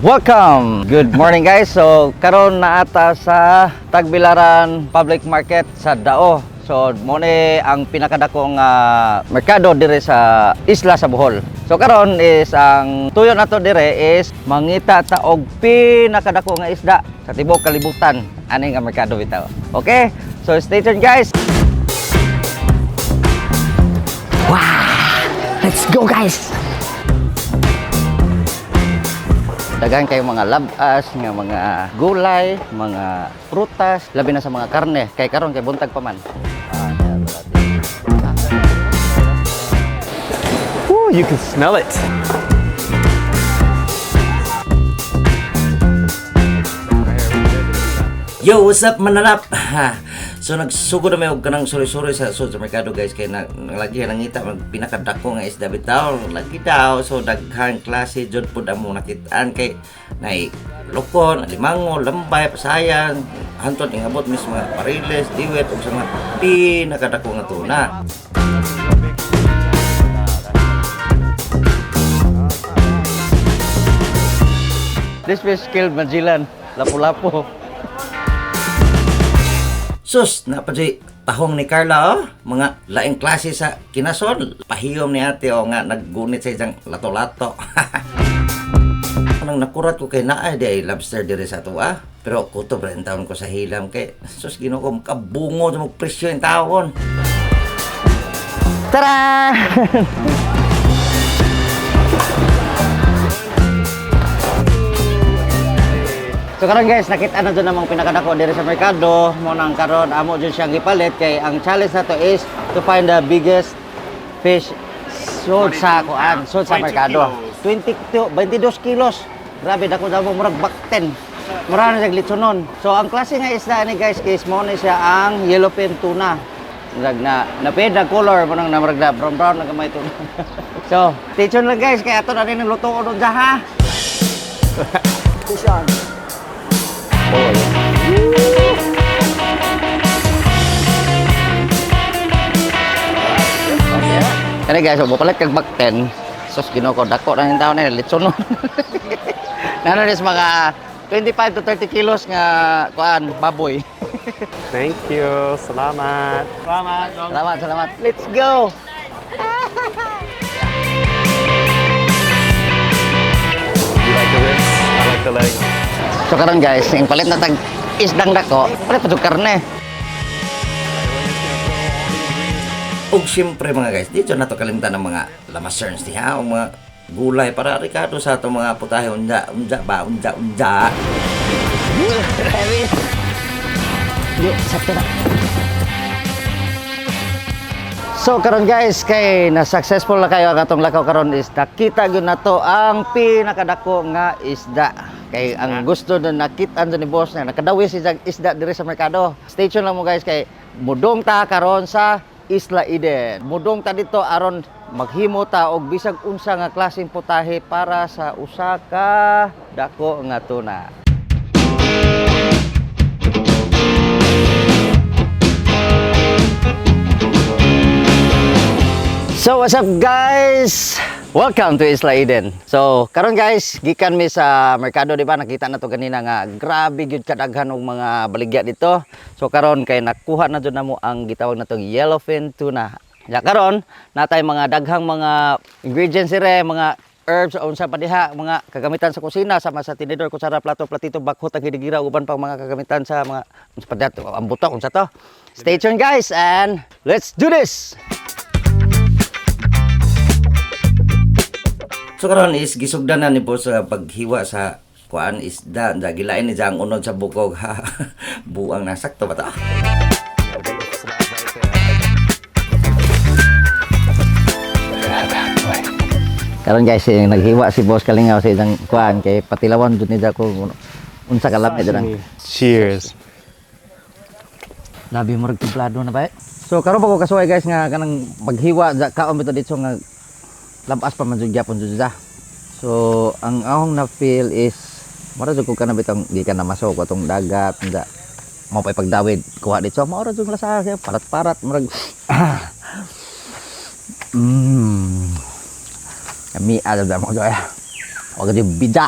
Welcome! Good morning, guys. So karon naa ta sa Tagbilaran Public Market sa Dao. So mao ni ang pinakadakong merkado dire sa isla sa Bohol. So karon is ang tuyo nato dire is mangita ta og pinakadako nga isda sa tibuok kalibutan ani nga merkado bitaw. Okay? So stay tuned, guys. Wow! Let's go, guys! Daghan kayo mga labas, nga mga gulay, mga prutas, labi na sa mga karne. Kay karon kay buntag pa man. Ooh, you can smell it. Yo, what's up, mananap? Ha. So nagsugod na may og kanang suri-suri sa sud sa merkado, guys, kay na, lagi nangita mag pinakadako nga isda bitaw lagi daw. So daghan klase jud pud among nakitaan kay nay lukon, alimango, lambay, pasayan, hantod ingabot mis mga pariles, diwet ug sa mga pinakadako nga tuna. This fish killed Magellan. Lapu-lapu. Sus, napa jud tahong ni Carla oh. Mga laing klase sa kinason. Pahiyom ni ate oh nga naggunit sa isang lato-lato. Nang nakurat ko kay naa di ay lobster dire sa ato ah. Pero kutob ra taon ko sa hilam kay sus Ginoo ko, makabungo sa mga presyo yung taon. Tara! So karon, guys, nakita na dyan namang pinakadako diri sa merkado. Mo nang karon amo dyan siyang gipalit kay ang challenge nato is to find the biggest fish sold sa kuan, sold sa 22 merkado. 22 22 kilos. Grabe dako damo, murag bakten. Mura na siya litsonon. So ang klase nga isda ni, guys, is mo ni siya ang yellowfin tuna. Murag na napid na color mo nang namurag na brown brown na gamay tuna. So, stay tuned lang, guys, kay ato na rin ang luto doon sa ha. Fish on. Oh, yeah. Kani, guys, so palit kag bakten. Sus Ginoo ko, dako na yung tao na litson no. Nano is mga 25 to 30 kilos nga kuan baboy. Thank you. Salamat. Salamat. Salamat, salamat. Let's go. You like the ribs? I like the legs. So karon, guys, yung palit na tag isdang dako, palit pa jud karne. Ug siyempre, mga guys, dito na to kalimtan ng mga lamaserns diha o mga gulay para rikado sa atong mga putahe unja unja ba unja unja. Heavy. Di, sakto na. So karon, guys, kay na successful na kayo ang atong lakaw karon is nakita gyud nato ang pinakadako nga isda. Kay ang gusto na nakita ni boss na nakadawis siya isda diri sa merkado. Stay tuned lang mo, guys, kay mudong ta karon sa Isla Eden. Mudong ta dito aron maghimo ta og bisag unsa nga klaseng putahe para sa usa ka dako nga tuna. So what's up, guys? Welcome to Isla Eden. So karon, guys, gikan mi sa merkado, di ba? Nakita na to ganina nga grabe gyud kadaghan og mga baligya dito. So karon kay nakuha na jud namo ang gitawag natong yellowfin tuna. Ya karon, natay mga daghang mga ingredients dire, mga herbs o unsa pa diha, mga kagamitan sa kusina sama sa tinidor, kutsara, plato, platito, bakhot, ang hidigira, uban pang mga kagamitan sa mga unsa pa diha, ang buto, unsa to. Stay tuned, guys, and let's do this. So karon is gisugdan na ni boss sa paghiwa sa kuan isda. Da gilain ni ang unod sa bukog ha. Buang na sakto ba ta? Karon, guys, eh, naghiwa si Boss Kalingaw sa isang kuan kay patilawan jud niya ko unsa ka lami dira. Cheers. Labi mo templado na ba, eh? So karon pa ko kasuway, guys, nga kanang paghiwa sa kaon bitaw dito nga labas pa man jud gyapon jud siya. So ang akong na feel is mura jud ko kana bitong gikan na masok atong dagat nga mao pay pagdawid kuha dito mao ra jud lasa kay parat-parat murag. Kami ada mo joy. Wa jud bida.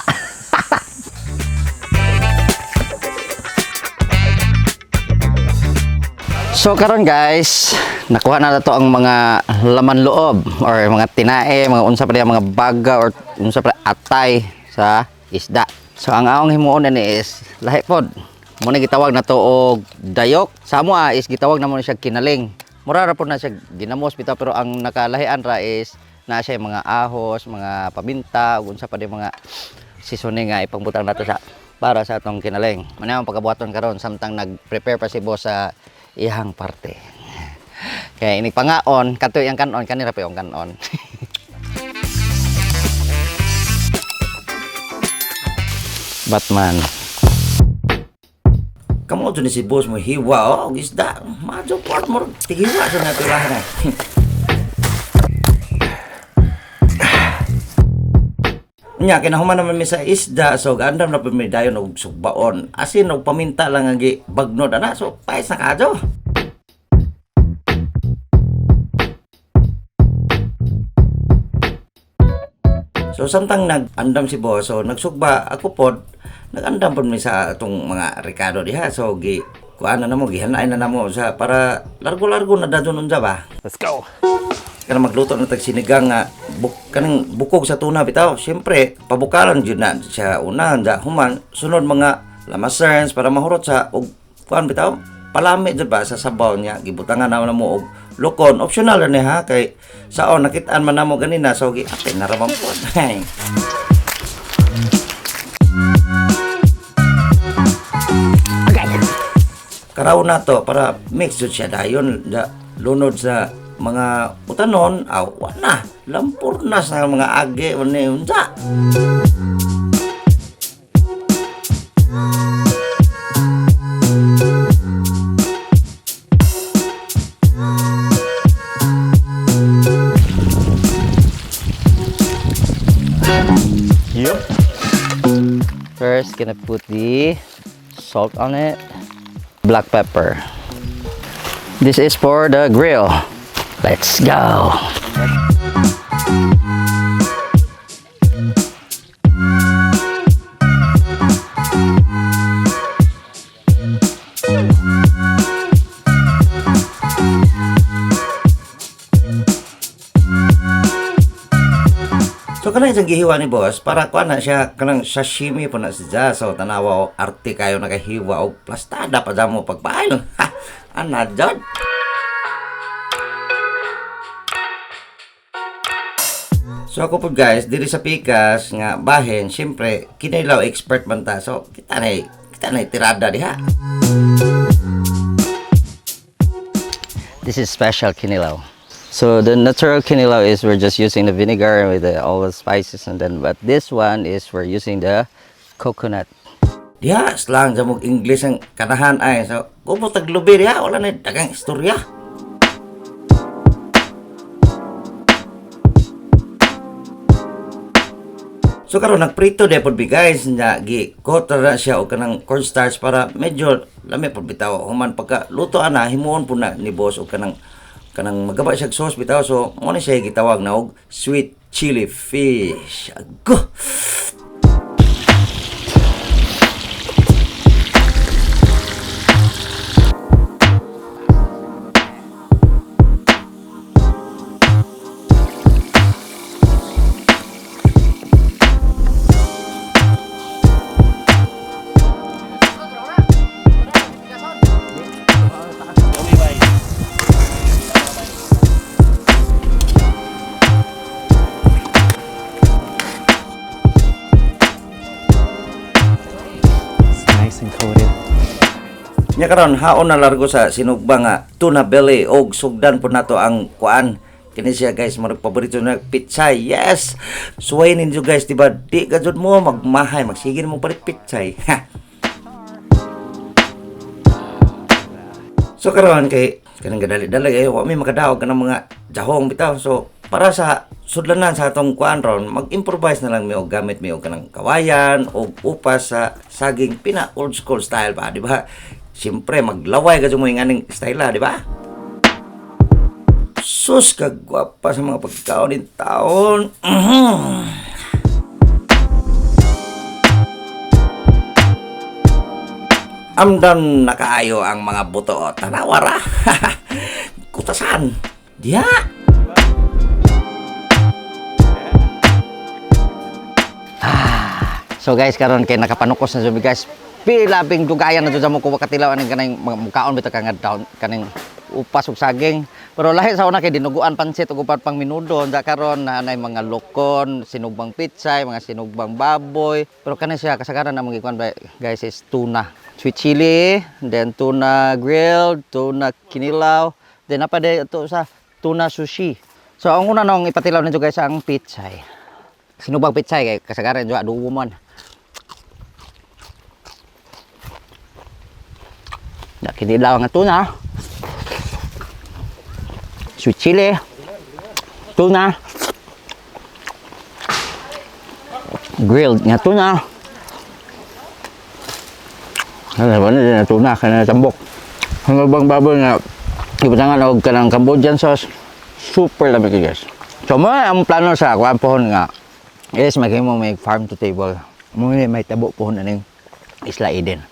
So karon guys, nakuha na nato ang mga laman loob or mga tinae, mga unsa pa diya, mga baga or unsa pa atay sa isda. So ang aong himuon ani is lahi pod. Mo na gitawag na to og dayok. Sa amo is gitawag na mo na siya kinaling. Mura ra pod na siya ginamos bitaw, pero ang nakalahian ra is na siya mga ahos, mga paminta ug unsa pa di mga seasoning nga ipangbutang nato sa para sa atong kinaling. Muna ang pagkabuhaton karon samtang nag-prepare pa si boss sa iyang parte. Kaya inig pangaon, kato iyang kanon, kanira pa yung kanon. Batman. Kamo ni si boss mo hiwa oh, og isda. Madyo port mo tigiwa sa natirahan eh. Nya kinahuman naman mi sa isda, so gandam na pud mi dayon og sugbaon. Asin og paminta lang ang gibagnod ana, so pais na kadyo. So samtang nag-andam si boss, so nagsugba ako pod, nag-andam pod mi sa atong mga rekado diha. So gi kuan na namo, gihanay na namo sa para largo-largo na dadon unsa ba. Let's go. Kanang magluto na tag sinigang nga kanang bukog sa tuna bitaw. Siyempre, pabukalan jud na siya una, da human sunod mga lamaserns para mahurot sa og kuan bitaw. Palami jud ba sa sabaw niya, gibutangan na namo og lukon. Optional ra ni ha, kay saon nakitaan man namo ganina, so gi apin na ra man pod. Karaw na to para mix jud siya dayon da, lunod sa mga utanon aw wa na lampur na sa mga agi ni unsa. Yep. First, gonna put the salt on it, black pepper. This is for the grill. Let's go. So kanang isang gihiwa ni boss para kuan na siya kanang sashimi po na siya. So tanawa og arte kayo nakahiwa og plastada pa mo pagpail. Ha, ana jud. So ako po guys, diri sa pikas nga bahin, syempre kinilaw expert man ta. So kita na tirada diha. This is special kinilaw. So the natural kinilaw is we're just using the vinegar with all the spices and then, but this one is we're using the coconut. Diha slang sa mong English ang kanahan ay. So kumo taglubi diha, wala na dagang istorya. So karon nagprito de pod bi guys nya gi coat na siya og kanang cornstarch para medyo lami pod bitaw human pagka luto ana himuon pud na ni boss og kanang kanang magaba siya og sauce bitaw, so mo ni siya gitawag na og sweet chili fish. Ago. It's nice and coated. Nya karon haon na largo sa sinugba nga tuna belly og sugdan po nato ang kuan. Kini siya guys, marag paborito na pitsay. Yes. Suway ninyo guys, di ba? Di ka jud mo magmahay, magsige mo palit pitsay. Ha. So karon kay kanang gadali-dali eh wa mi makadaog kanang mga jahong bitaw. So para sa sudlanan sa atong kuan ron, mag-improvise na lang mi og gamit mi og kanang kawayan og upas sa saging, pina old school style ba, di ba? Siyempre maglaway ka mo yung aning style di ba? Sus, kagwapa sa mga pagkaon ng taon. Amdam na kaayo ang mga buto. Tanawa ra. Kutasan. Diha. So guys, karon kay nakapanukos na jud mi, guys. Pilabing dugayan na jud mo kuha katilaw aning kanang mga mukaon bitaw ka nga down kaning upas ug saging. Pero lahi sa una kay dinuguan pansit ug upat pang minudo. Unsa karon na anay mga lukon, sinugbang pitsay, mga sinugbang baboy. Pero kani siya kasagaran among gikuan ba, guys, is tuna. Sweet chili, then tuna grilled, tuna kinilaw, then napa ito sa tuna sushi. So ang una nang ipatilaw ninyo, guys, ang pitsay. Sinubang pitsay kay kasagaran jud adobo man. Na kinilaw nga tuna. Sweet chili. Tuna. Grilled nga tuna. Ano ba na tuna kana tambok. Sinubang baboy nga ibutangan og kanang Cambodian sauce. Super lami kaayo, guys. So mo ang plano sa kuan pohon nga is maghimo may farm to table. Mo ni may tabo pohon aning Isla Eden.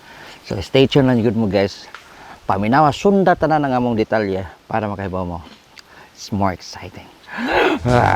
So stay tuned lang gud mo, guys. Paminawa sunda tanan ang among detalye para makahibaw mo. It's more exciting. Ah.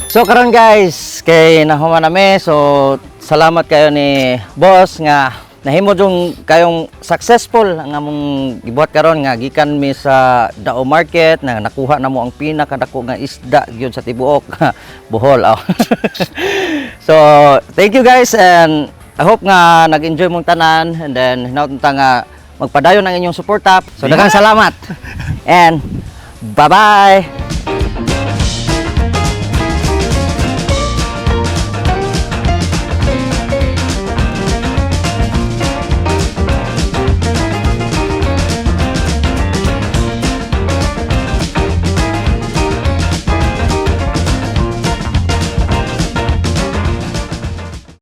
So karon, guys, kay nahuman nami. So salamat kayo ni boss nga nahimo jung kayong successful ang among gibuhat karon nga gikan mi sa Dao Market na nakuha namo ang pinakadako nga isda gyud sa tibuok Bohol. Oh. So thank you, guys, and I hope nga nag-enjoy mong tanan and then hinaut ta nga magpadayon ang inyong suporta. So daghang salamat and bye-bye.